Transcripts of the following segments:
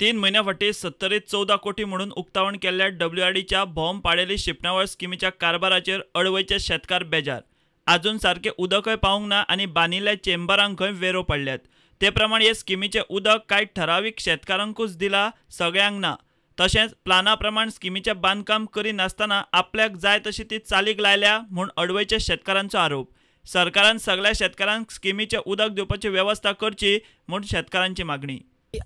3 म्हयन्या फाटीं 70-14 कोटी म्हणून उक्तावण केल्ल्या डब्ल्यूआरडीच्या भोम पाडेली शिंपणावळ स्किमीच्या कारभाराचेर अडवयचे शेतकार बेजार. आजून सारकें उदकय पावूंक ना आनी बांदिल्ल्या चेंबरांक खंय वेरो पडल्यात. ते प्रमाण हे स्किमीचें उदक कांय ठरावीक शेतकारांकूच दिलां, सगळ्यांक ना. तशेंच प्लाना प्रमाण स्किमीचें बांदकाम करिनासतना आपल्याक जाय तशी ती चालीक लायल्या म्हूण अडवयच्या शेतकारांचो आरोप. सरकारान सगळ्या शेतकारांक स्किमीचें उदक दिवपाची वेवस्था करची म्हूण शेतकारांची मागणी.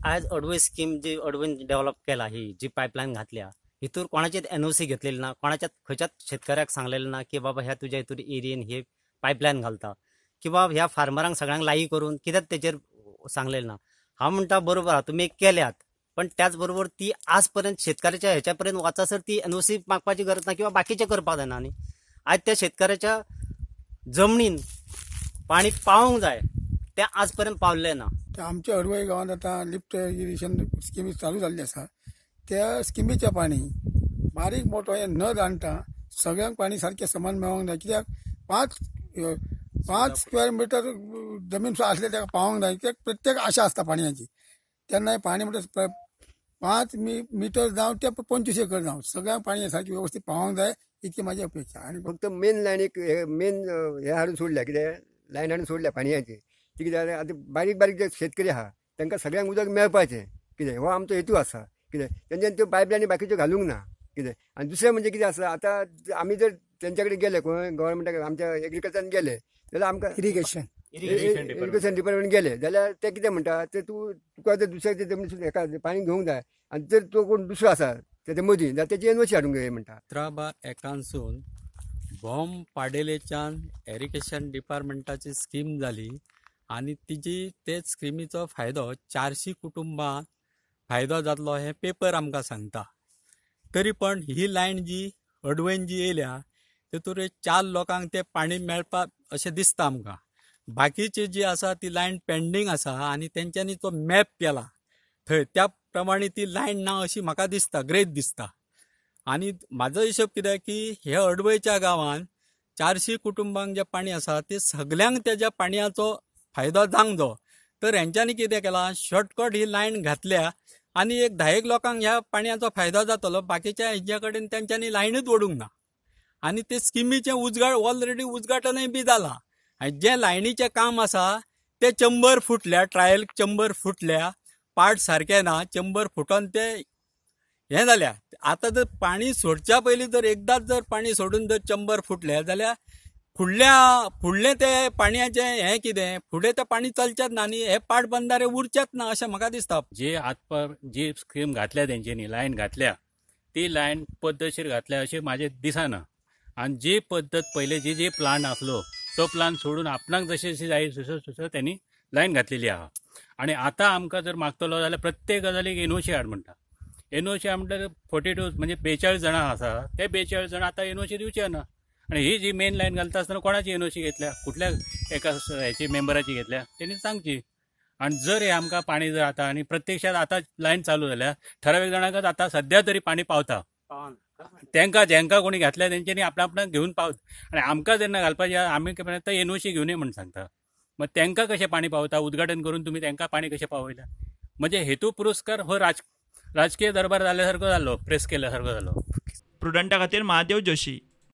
आज अडवय स्कीम जी अडवयन डेव्हलप केला, ही जी पायपलायन घातल्या हितूर कोणाचीच एनओसी घेतलेली ना, कोणाच्याच खंयच्याच शेतकऱ्याक सांगलेलें ना की बाबा ह्या तुज्या हितूर एरियेन हे पायपलायन घालता किंवा ह्या फार्मरांक सगळ्यांक लाई करून कित्याक तेचेर सांगलेलें ना. हांव म्हणटा बरोबर आहा तुमी केल्यात, पण त्याच बरोबर ती आज पर्यंत शेतकऱ्याच्या ह्याच्या पर्यंत वचसर ती एनओसी मागपाची गरज ना किंवा बाकीचें करपाक जायना. आनी आज त्या शेतकऱ्याच्या जमनीन पाणी पावोंक जाय तें आज पर्यंत पावल्लें ना. आमच्या अडवय गांवांत आतां लिफ्ट इरिगेशन स्किमी चालू जाल्ली आसा. त्या स्किमीचें पाणी बारीक मोठो हें न जाणता सगळ्यांक पाणी सारकें समान मेळोंक जाय. कित्याक 5 स्क्वेअर मिटर जमीन सुद्दां आसले ताका पावोंक जाय. कित्याक प्रत्येक आशा आसता पाणयाची. तेन्ना पाणी म्हणटा 5 मिटर जावं ते 25 एकर जावं सगळ्यांक पाणी सारकें वेवस्थीत पावोंक जाय इतकी म्हाजी अपेक्षा. आनी फक्त मेन लायनीक मेन हें हाडून सोडल्या, कितें लायन हाडून सोडल्या पाणयाची, ती कितें जालें आतां बारीक बारीक जे शेतकरी आहा तांकां सगळ्यांक उदक मेळपाचें कितें हो आमचो हेतू आसा. कितें तेंच्यानी त्यो पायपलायनी बाकीच्यो घालूंक ना कितें. आनी दुसरें म्हणजे कितें आसा, आतां आमी जर तेंच्या कडेन गेले खंय गव्हर्मेंटाक आमच्या एग्रीकल्चरान गेले जाल्यार आमकां इरिगेशन डिपार्टमेंट गेले जाल्यार ते कितें म्हणटा ते तूं तुका जर दुसऱ्याच्या जमनी हेका पाणी घेवंक जाय आनी जर तो कोण दुसरो आसा तेच्या मदीं जाल्यार तेची एनओसी हाडूंक जाय म्हणटा. 17/1 भोम पाडेलेच्यान इरिगेशन डिपार्टमेंटाची स्कीम जाली आनी तिजी ते स्किमीचो फायदो 400 कुटुंबांक फायदो जातलो हें पेपर आमकां सांगता. तरी पण ही लायन जी अडवयन जी येयल्या तेतूर 4 लोकांक तें पाणी मेळपाक अशें दिसता आमकां. बाकीची जी आसा ती लायन पेंडींग आसा आनी तेंच्यांनी तो मॅप केला थंय त्या प्रमाणे ती लायन ना अशी म्हाका दिसता, ग्रेत दिसता. आनी म्हाजो हिशोब कितें की हे अडवयच्या गांवान 400 कुटुंबांक जें पाणी आसा ते सगल्यांक तेज्या पाणयाचो फायदो जावंक जाय. तर हेंच्यांनी कितें केलां, शॉर्टकट ही लायन घातल्या आनी एक 10 लोकांक ह्या पाणयाचो फायदो जातलो, बाकीच्या हेंच्या कडेन तेंच्यांनी लायनूच ओडूंक ना. आनी ते स्किमीचें उजगाड ऑलरेडी उद्घाटनय बी जालां आनी जें लायनीचें काम आसा तें चंबर फुटल्या, ट्रायल चंबर फुटल्या, पार्ट सारकें ना, चंबर फुटोन ते हें जाल्या. आतां जर पाणी सोडच्या पयलीं जर एकदांच जर पाणी सोडून जर चंबर फुटलें जाल्यार फुडल्या फुडलें तें पाणयाचें हें कितें फुडें तें पाणी चलचेंच ना आनी हे पाट बंधारे उरचेच ना अशें म्हाका दिसता. जे आतां जी स्कीम घातल्या तेंच्यांनी लायन घातल्या ती लायन पद्दतशीर घातल्या अशें म्हाजें दिसना. आनी जी पद्दत पयले जी जी प्लान आसलो तो प्लान सोडून आपणाक जशें जशें जाय तसो तसो त्यांनी लायन घातलेली आहा. आनी आतां आमकां जर मागतलो जाल्यार प्रत्येक गजालीक एनओसी हाड म्हणटा. एनओसी हाड म्हणल्यार 42 म्हणजे 42 जाणां आसा ते 42 जाणां आतां एनओसी दिवचे ना. आनी ही जी मेन लायन घालता आसतना कोणाची एनओसी घेतल्या, कुठल्या एका हेची मेंबराची घेतल्या तेणी सांगची. आनी जर हे आमकां पाणी जर आतां आनी प्रत्यक्षात आतां लायन चालू जाल्या ठरावीक जाणांकच आतां सद्या तरी पाणी पावता, तांकां जेंकां कोणी घातल्या तेंच्यांनी आपणा आपणाक घेवन पावत. आनी आमकां जेन्ना घालपाचें आमी आतां एनओसी घेवन म्हण सांगता, मग तांकां कशें पाणी पावता, उद्घाटन करून तुमी तांकां पाणी कशें पावयलें. म्हणजे हेतू पुरस्कार हो राजकीय दरबार जाल्ल्या सारको जालो, प्रेस केल्ल्या सारको जालो. प्रुडंटा खातीर महादेव जोशी.